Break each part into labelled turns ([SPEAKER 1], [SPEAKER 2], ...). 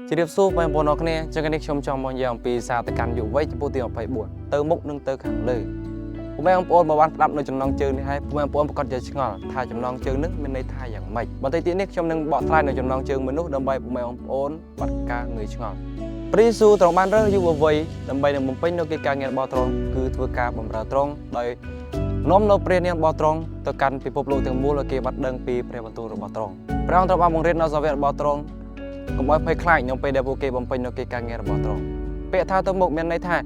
[SPEAKER 1] ជម្រាបសួរបងប្អូនអរគ្នាចឹងនេះខ្ញុំចង់មកនិយាយអំពីសារទៅកាន់យុវវ័យចំពោះទី24ទៅមុខនិងទៅខាងលើពុកម៉ែបងប្អូនមកបានស្ដាប់នៅចំណងជើងនេះហើយពុកម៉ែបងប្អូនប្រកាសជាឆ្ងល់ថាចំណងជើងនេះមានន័យថាយ៉ាងម៉េចបន្តិចទៀតនេះខ្ញុំនឹងបកស្រាយនៅចំណងជើងមួយនោះដើម្បីពុកម៉ែបងប្អូនបាត់ការងឿយឆ្ងល់ព្រះយេស៊ូវទ្រង់បានរើសយុវវ័យដើម្បីនឹងបំពេញនូវកិច្ចការងាររបស់ទ្រង់គឺធ្វើការបម្រើទ្រង់ដោយនាំនៅព្រះនាមរបស់ទ្រង់ទៅកាន់ពិភពលោកទាំងមូលឲ្យគេបានដឹងពីព្រះបន្ទូលរបស់ទ្រង់ព្រះអង្គទ្រង់បានបង្រៀនដល់សាវករបស់ទ្រង់ កុំឲ្យភ័យខ្លាចនៅពេលដែលពួកគេបំពេញនូវកិច្ចការងាររបស់ទ្រង់ពាក្យថាទៅមុខមានន័យថា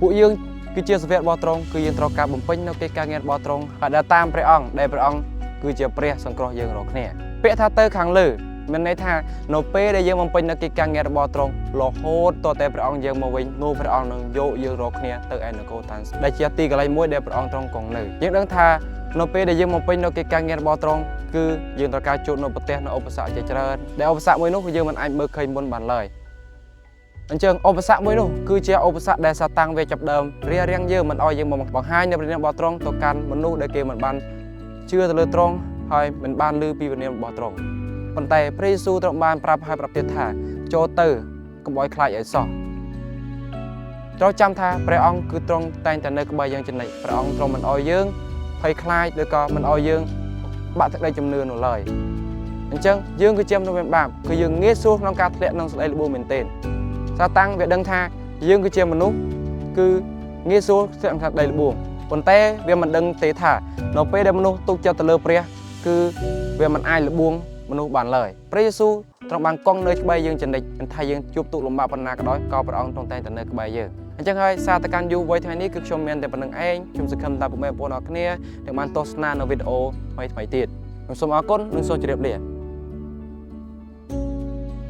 [SPEAKER 1] ពួកយើងគឺជាសាវករបស់ទ្រង់គឺយើងត្រូវការបំពេញនូវកិច្ចការងាររបស់ទ្រង់ហើយដែលតាមព្រះអង្គដែលព្រះអង្គគឺជាព្រះសង្គ្រោះយើងរាល់គ្នាពាក្យថាទៅខាងលើមានន័យថានៅពេលដែលយើងបំពេញនូវកិច្ចការងាររបស់ទ្រង់រហូតតតែព្រះអង្គយើងមកវិញនោះព្រះអង្គនឹងយកយើងរាល់គ្នាទៅឯនគរឋានសួគ៌ដែលជាទីកន្លែងមួយដែលព្រះអង្គទ្រង់គង់នៅយើងដឹងថានៅពេលដែលយើងបំពេញនូវកិច្ចការងាររបស់ទ្រង់គឺយើងត្រូវការជួបនៅប្រទះនៅឧបសគ្គជាច្រើនដែលឧបសគ្គមួយនោះគឺយើងមិនអាចមើលឃើញមុនបានឡើយអញ្ចឹងឧបសគ្គមួយនោះគឺជាឧបសគ្គដែលសាតាំងវាចាប់ដើមរារាំងយើងមិនឲ្យយើងមកបង្ហាញនៅព្រះនាមរបស់ទ្រង់ទៅកាន់មនុស្សដែលគេមិនបានជឿទៅលើទ្រង់ហើយមិនបានឮពីព្រះនាមរបស់ទ្រង់ប៉ុន្តែព្រះយេស៊ូវទ្រង់បានប្រាប់ហើយប្រាប់ទៀតថាចូលទៅកុំឲ្យខ្លាចឲ្យសោះត្រូវចាំថាព្រះអង្គគឺទ្រង់តែងតែនៅក្បែរយើងជានិច្ចព្រះអង្គទ្រង់មិនឲ្យយើងភ័យខ្លាចឬក៏មិនឲ្យយើងបាក់ទឹកដីជំនឿនោះឡើយអញ្ចឹងយើងគឺជាមនុស្សមានបាបគឺយើងងាយស្រួលក្នុងការធ្លាក់ក្នុងសេចក្តីល្បួងមែនទែនសាតាំងវាដឹងថាយើងគឺជាមនុស្សគឺងាយស្រួលធ្លាក់ក្នុងសេចក្តីល្បួងប៉ុន្តែវាមិនដឹងទេថានៅពេលដែលមនុស្សទុកចិត្តទៅលើព្រះគឺវាមិនអាចល្បួងមនុស្សបានឡើយព្រះយេស៊ូវទ្រង់បានគង់នៅក្បែរយើងជានិច្ចមិនថាយើងជួបទុក្ខលំបាកប៉ុណ្ណាក៏ដោយក៏ព្រះអង្គទ្រង់តែងតែនៅក្បែរយើងអញ្ចឹងហើយសារទៅកាន់យុវវ័យថ្ងៃនេះគឺខ្ញុំមានតែប៉ុណ្ណឹងឯងខ្ញុំសង្ឃឹមថាពុកម៉ែបងប្អូនអរគ្នានឹងបានទស្សនានៅវីដេអូថ្មីៗទៀតខ្ញុំសូមអរគុណនិងសូមជម្រាបលា។